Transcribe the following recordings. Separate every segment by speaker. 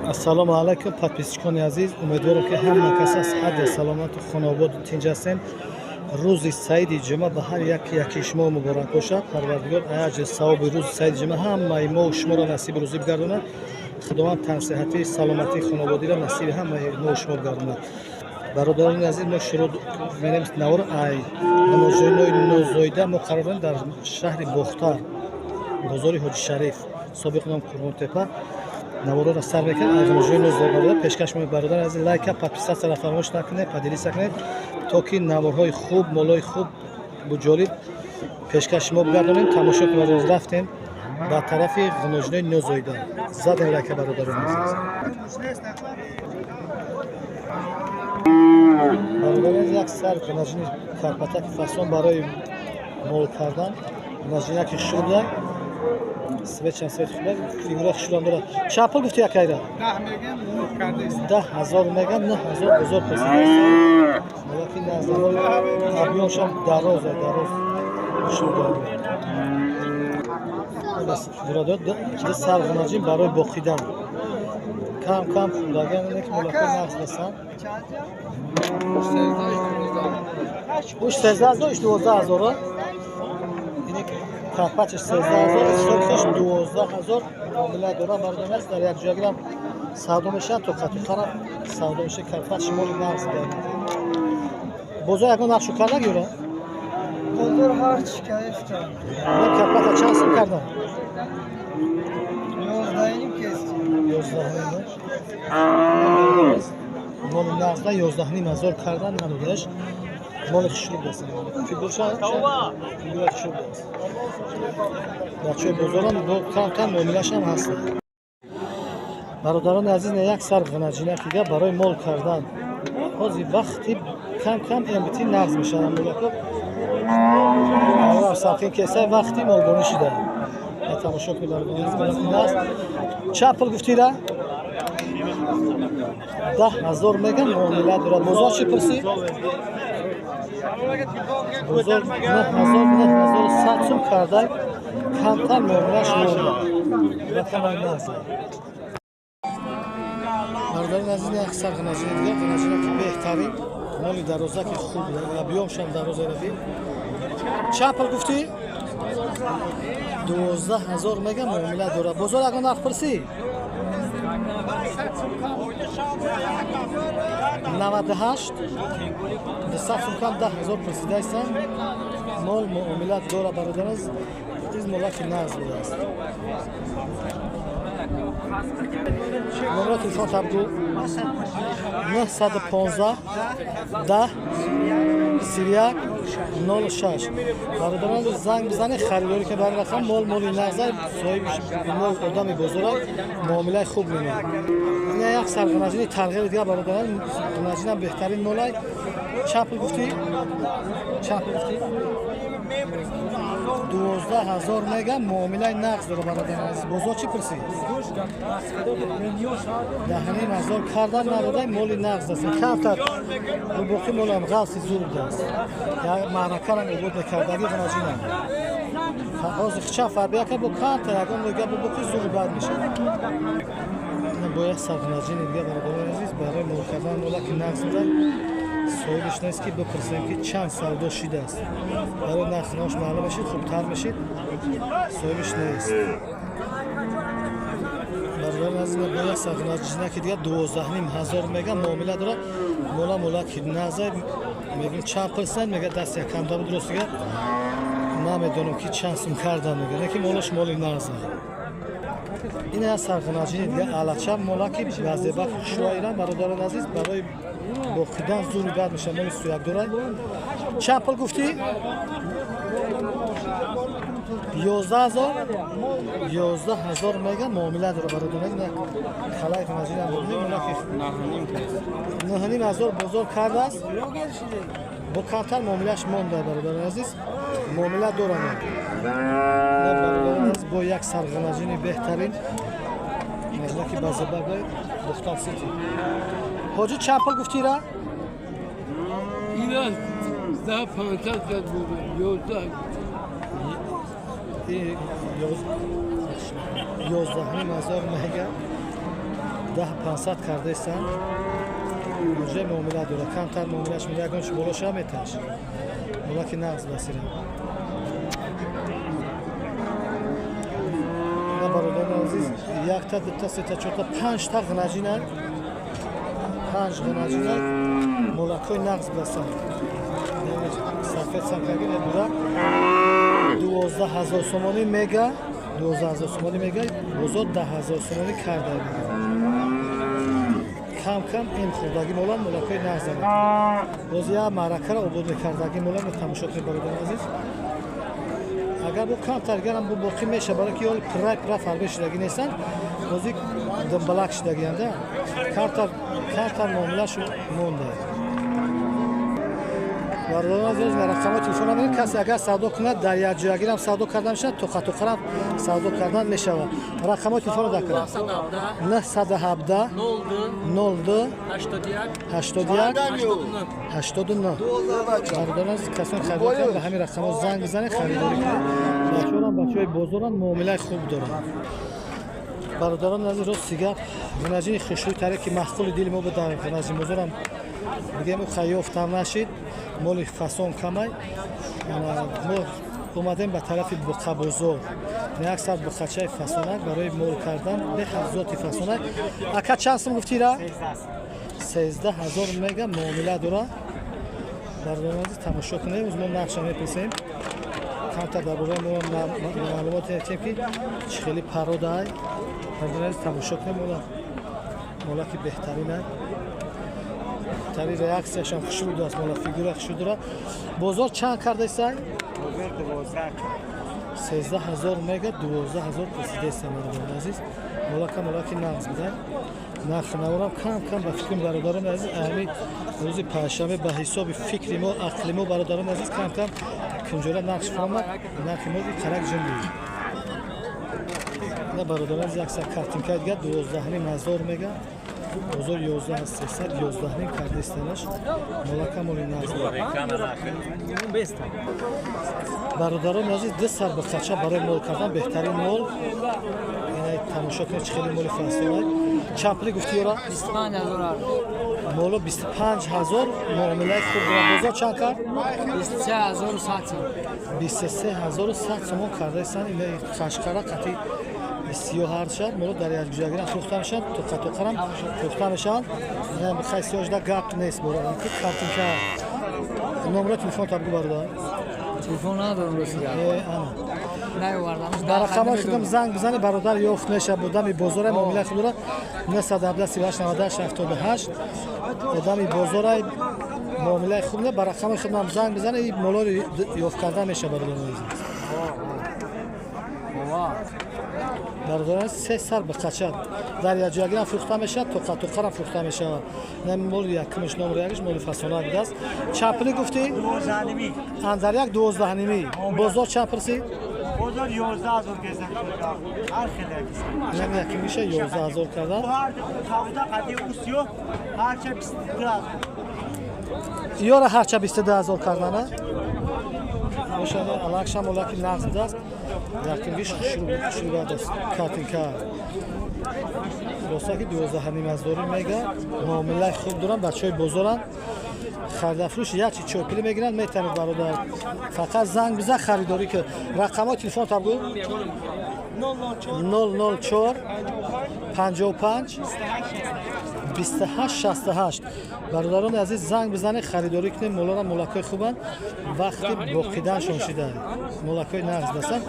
Speaker 1: Ассалому алайкум, подписчикони азиз. Умедворам, ки ҳама кас аз сиҳату саломату хонаободу тинҷ ҳастем. Рӯзи саиди ҷумъа ба ҳар яки яки шумо муборак бошад. Парвардигор аҷр савоби рӯзи саиди ҷумъа ҳамаи мо шуморо насиби рӯзӣ бигардонад. Худованд тансиҳатӣ, саломатӣ, хонободиро насиби ҳамаи мо шумо бигардонад. Бародарони азиз, мо шурӯъ менем навор ай ғаноҷинои нозоида. Мо қарор дорем дар шаҳри Бохтар, бозори Ҳоҷи Шариф, собиқ ном Қурғонтепа. Наворро сар мекунем аз ғаноҷинои нозоида. Пешкаш мо, бародари азиз, лайка, подписаться фаромӯш накунед, поделиться кунед, то ки наворҳои хуб, молои хуб ҷолиб пешкаш шумо бигардонем. Тамошо кунед. Рафтем ба тарафи ғаноҷинои нозоида. Задем лайка, бародарони азиз. Бародари, як сар ғанаҷини карпатаки фасон барои мол кардан. Ғанаҷинаки хушрӯ, свечам свет хуб, фигура хушрӯам дорад. Чанд пул гуфти якайра? 10 000 мегам, 9000 бозор пурсидааст. Молаки назамол, абёншам дароз, дароз, хушрӯ дорад. Бародар, ду сар ғанаҷин барои боқидан. Кам кам хӯрдаган ки молако нағз басанд. Уш 13 000, уш 12 000. Карпачаш 13 000, ҳисобиш 12 000 муомила дорам. Бародари аст, дар як ҷоягирам савдо мешавад, то қатуқарам савдо мешавад. Карпач моли нағз дорад. Бозор ягон нақшу карда гюра?
Speaker 2: Бозор ҳарчи кайфтан.
Speaker 1: Карпата чанд сум кардан?
Speaker 2: 11,5 кести.
Speaker 1: 11,5. Моли нағзда 11,5 ҳазор кардан, надодаш. Моли хушрӯ даст, фигурша, фигура хушрӯ даст. Бачаҳои бозорам бо кам кам муомилашам ҳаст. Бародарони азиз, не як сар ғанаҷинакига барои мол кардан. Ҳозир вақти кам кам мбт нағз мешавад. Мулако салқин кесай, вақти молбонӣ шида. Тамошо кунед, бародарони азиз, молаки нағз. Чанд пул гуфтира? 10 000 мегам, муомила дорад. Бозор чӣ пурсӣ? Бозор 9000, 9100 сум кардай, камтар муомилаш монда. Рақамай нағз. Бародарони азиз, як сар ғанаҷини дигар, ғанаҷина ки беҳтарин, моли дароза ки хуб, абёмшам дароза раби. Чанд пул гуфтӣ? 12 000 мегам, муомила дорад. Бозор ягон нарх пурсӣ? 98, 200 сум кам, 10 000 пурсидаистанд. Мол муомила дора, бародар аз из, молаки нағз будааст. Номро телефон табгу: 915 10 31 06. Бародарон, занг бизанед, харидорӣ ки бар рақам. Мол моли нағза, соҳиби мол одами бозора, муомилаи хуб менамояд. Ина як сар ғанаҷини тарғиби дигар, бародарон. Ғанаҷинам беҳтарин молай. Чанд пул гуфтӣ? Чанд пул гуфтӣ? 12 000 мегам, муомилаи нағз дора, бародари азиз. Бозор чӣ пурсӣ? 10,5 ҳазор кардан, надодай. Моли нағз аст, камтар боқӣ молам ғафси зур будааст. Як маъракарам обод мекардаги ғанаҷинам. Ҳозир чанд фарбияка бо камтар ягон мега боқӣ зури бад мешавад. Бо як сар ғанаҷини дигар, бародари азиз, барои мол кардан. Мола ки нағз буда, соҳибаш нест, ки бипурсем, ки чанд савдо шидааст. Барои нархи нош маълум мешид, хубтар мешид. Соҳибаш нест. Бародари азиз, бо як сар ғанаҷинаки дигар, 12,5 ҳазор мегам, муомила дорад. Мола мола ки нағза. Мегӯем, чанд пурсанд? Мега, даст якамда буд, рост дигар намедонам, ки чанд сум кардан. Мега, лекин молаш моли нағза. Ин аз сарғанаҷини дигар, алача, молаки вазебак хушроирам. Бародарони азиз, барои боқидан зури бад мешавад. Моли сӯяк дорад. Чанд пул гуфтӣ? 11 000, 11 000 мегам, муомила дора, бародарони. Халай ғанаҷинам бубинед, молаки 9,5 ҳазор бозор кардааст, бо камтар муомилаш монда. Бародарони азиз, муомила доранд. Бародарони азиз, бо як сарғанаҷини беҳтарин, ғанаҷинаки базебага, Бухтан Сити. Ҳоҷи, чанд пул гуфтира?
Speaker 3: Ира 10 500 кад буд, 11.
Speaker 1: 11,5 ҳазор мега. 10 500 кардаистанд. Уже муомила дора, камтар муомилаш меда, ягон чи боло шава, меташ. Молаки нағз басира. На, бародарони азиз, якта, дута, сета, чорта, панҷта ғнаҷина, панҷ ғнаҷина, молакҳои нағз басанд. Сафед санкаги медура 12 000 сомонӣ мега, 12 000 сомонӣ мега, бозор 10 000 сомонӣ карда мега. Кам кам ин хурдагӣ мола, молакҳои нағз. Боз як маъракаро обод мекардагӣ мола тамошо кунед, бародарони азиз. Агар бо камтар гарам бо боқӣ меша, барои ки ёли пуррай пурра фарбе шудагӣ нестанд, бози думбалак шудагианда, камтар камтар муомилашу монда. Бародарон азиз, рақамҳои телефон мебинед. Касе агар савдо кунад, дар якҷоягирам савдо карда мешавад, тоқатоқарам савдо кардан мешавад. Рақамҳои телефонро дакунад: 917 02 81 89. Бародарон азиз, касон харидорӣ кунад, ба ҳамин рақамҳо занг бизанед, харидорӣ кунед. Бачаҳорам бачаҳои бозорам, муомилаи хуб доранд. Бародарон азиз, рости гап, ғунаҷини хушрӯй таре ки маъқули дили мо буд дар ғунаҷин бозорам, бигем, ӯ хаёфтам нашид, моли фасон камай. Мо омадем ба тарафи буқабозор. Як сар буқачаи фасонак барои мол кардан, беҳад зоти фасонак. Ака, чанд сум гуфтира? 13 000 мега, муомила дора. Бародарон азиз, тамошо кунем. Мо нақша мепурсем, камтар дар бораи мо маълумот метиҳем, ки чӣ хели пародай. Бародарон азиз, тамошо кунем, мола молаки беҳтаринай, тари реаксияшам хушрӯ аст, мола фигура хушрӯ дорад. Бозор чанд кардаисай? 13 000 мега, 12 000 пурсидаиста. Бародарони азиз, молака молаки нағз буда. Нархи наворам кам кам, ба фикрам, бародарони азиз, ами рӯзи панҷшанбе, ба ҳисоби фикри мо, ақли мо, бародарони азиз, кам кам кунҷора нарх фаромад, нархи мо қарак ҷунбид. На, бародарони азиз, як сар картинкаи дигар 12 500 мега, бозор 11 300, 11,5 кардаистанаш. Молака моли нағз. Бародарони азиз, ду сар буқача барои мол кардан, беҳтарин мол. Ина тамошо кунед, чӣ хеле моли фасонай. Чанд пули гуфти ёра? Моло 25 000, муомилаи хуб дорад. Бозор чанд кард? 23 100 сомон кардаистанд. Ина қашқара қати сиёҳ шад, моло дар якҷоягирам фурӯхта мешаванд, тоқатоқарам фурӯхта мешаванд. Хай, сиёҳшуда гап нест. Ки картинка, номеро телефон табгу, бародар.
Speaker 2: Телефон надорам, рости.
Speaker 1: Ана.
Speaker 2: Наовардам.
Speaker 1: Ба рақамҳои худам занг бизанед, бародар, ёфт мешавад. Одами бозора, муомилаи худ дорад. 917 38 98 78. Одами бозора, муомилаи хуб не, ба рақамҳои худам занг бизанед, ин молоро ёфт кардан мешавад, бародарони азиз. Бародарон, се сар буқача дар якҷоягирам фурӯхта мешавад, тоқатоқарам фурӯхта мешавад. Моли якумаш, номери якаш, моли фасона будааст. Чанд пулӣ гуфтӣ? Андар як 12,5. Бозор чанд пурсид?
Speaker 4: Бозор 11 000 гезак. Ҳар хеле.
Speaker 1: Инам якумиша 11 000 кардан.
Speaker 4: Ҳар кавда қади усиё ҳарча 22 000.
Speaker 1: Ёра ҳарча 22 000 кардана бошад. Алакшам молаки нағз будааст. Якумгиш хушрӯ аст, картинка. Хулоса ки 12,5 ҳазорӣ мега, муомилаи хуб доранд, бачаҳои бозоранд. Харидафурӯш якчи чойпулӣ мегиранд, метавонед, бародар, фақат занг бизан, харидорӣ ки. Рақамҳои телефон табгӯ: 004 55 28 68. Бародарони азиз, занг бизанед, харидорӣ кунед. Молара молакҳои хубанд, вақти боқиданшон шида, молакҳои нағз бастанд.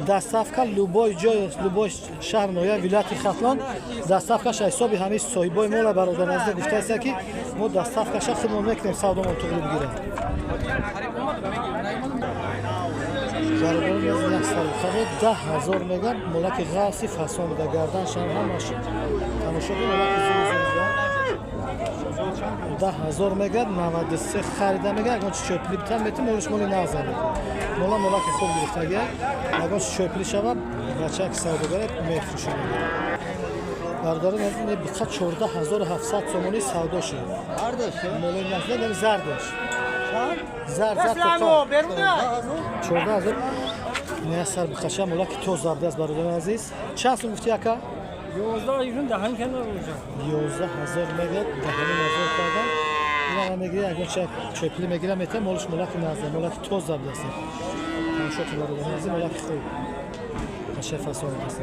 Speaker 1: Доставка любой ҷой, любой шаҳр, ноҳия, вилояти Хатлон доставкаш ҳисоби ҳамаи соҳибои мола. Бародарони азиз, гуфтааста, ки мо доставкаша худмон мекунем, савдомон туғри бигирад. Бародарони азиз, як сарухаро 10 000 меган, молаки ғафси фасон буда, гарданшам ҳамаш тамошо кун, молаки зур зур. 10 000 мегӯяд, 93 харида мегӯяд. Ягон чи чойпулӣ битан мети, молиш моли нағза мола, молаки хуб гирифтагия. Ягон чи чойпулӣ шава, бачаки савдогарат мефурӯшад. Бародарон, биқа 14 700 сомонӣ савдо шуд. Молои нағз, зардаш, зар зар, 14 000. Сар биқаша, молаки тоза будааст. Бародарони азиз, чанд сум гуфти, ака?
Speaker 2: 11 ایشون دهن کنار باشه.
Speaker 1: 11 000 мегӯяд, 10,5 ҳазор кардан. Инара мегирӣ, ягон ча чӯпли мегира, мета, молш молаки назда, молаки тоза будаст. Тамошо кун, бародарони азиз, молаки хуб, қашай фасон будаст.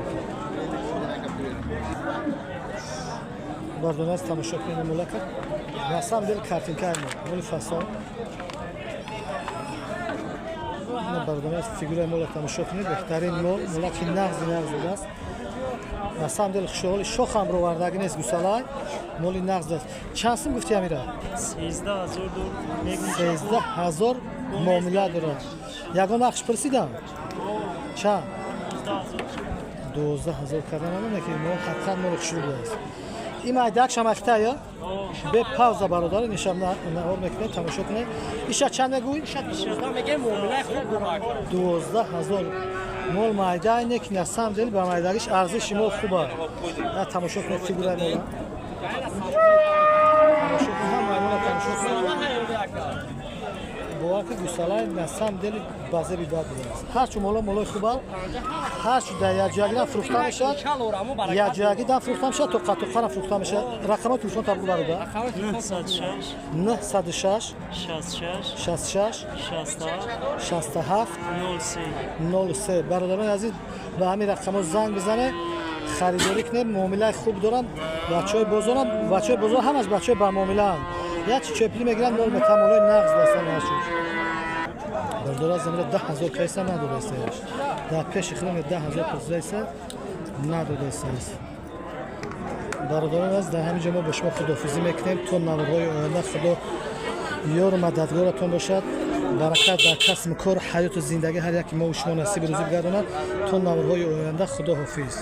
Speaker 1: Бародарони азиз, тамошо кунед молака, на самом деле картинкаи мо, моли фасон. Бародарони азиз, фигураи мола тамошо кунед, беҳтарин мол, молаки нағзи нағз будааст. На самом деле хушҳоли шохам ровардаги нест, гусалай моли нағз аст. Чанд сум гуфти, Амира?
Speaker 4: 13 000.
Speaker 1: 13 000 муомила дорад. Ягон нақш пурсидам, чанд? 12 000 кардан. Ки мол ҳақиқат моли хушрӯ будааст. Ин майдак шамахта ё бе пауза, бародари, нишам наҳор мекунед, тамошо кунед. Иша чанд мегӯй? 12 000. Мол майда не, ки на самом деле ба майдагиш арзиши мол хуба. На, тамошо кунед фигураи мола, тамошо кунед, ҳамаи мола тамошо кунед. Бовар ки гусалай на самом деле базеби бад будааст. Ҳарчу мола молои хуба, ҳарчу дар якҷоягидан фурӯхта мешавад, якҷоягидан фурӯхта мешавад, тоқа тоқарам фурӯхта мешавад. Рақамҳои телефон табгу, бародар.
Speaker 4: 906.
Speaker 1: 906.
Speaker 4: 66.
Speaker 1: 66.
Speaker 4: 67.
Speaker 1: 67.
Speaker 4: 03.
Speaker 1: 03. Бародарони азиз, ба ҳамин рақамҳо занг бизанед, харидорӣ кунед, муомилаи хуб дорам бачаҳои бозорам. Бачаҳои бозор ҳамаш бачаҳои ба муомилаанд. Як чи чӯпли мегиранд, мол мета, молои нағз дастан. Ҳарчу бардора замира 10 000 кайса надодастааш, дар пеши худам 10 000 пурсидайса, надодастааст. Бародарон аз, дар ҳамин ҷо мо бо шумо худофизӣ мекунем то наворҳои оянда. Худо ёру мададгоратон бошад, баракат дар касбу кор, ҳаёту зиндагӣ ҳар яки мо шумо насиби рӯзӣ бигардонад. То наворҳои оянда, худо ҳофиз.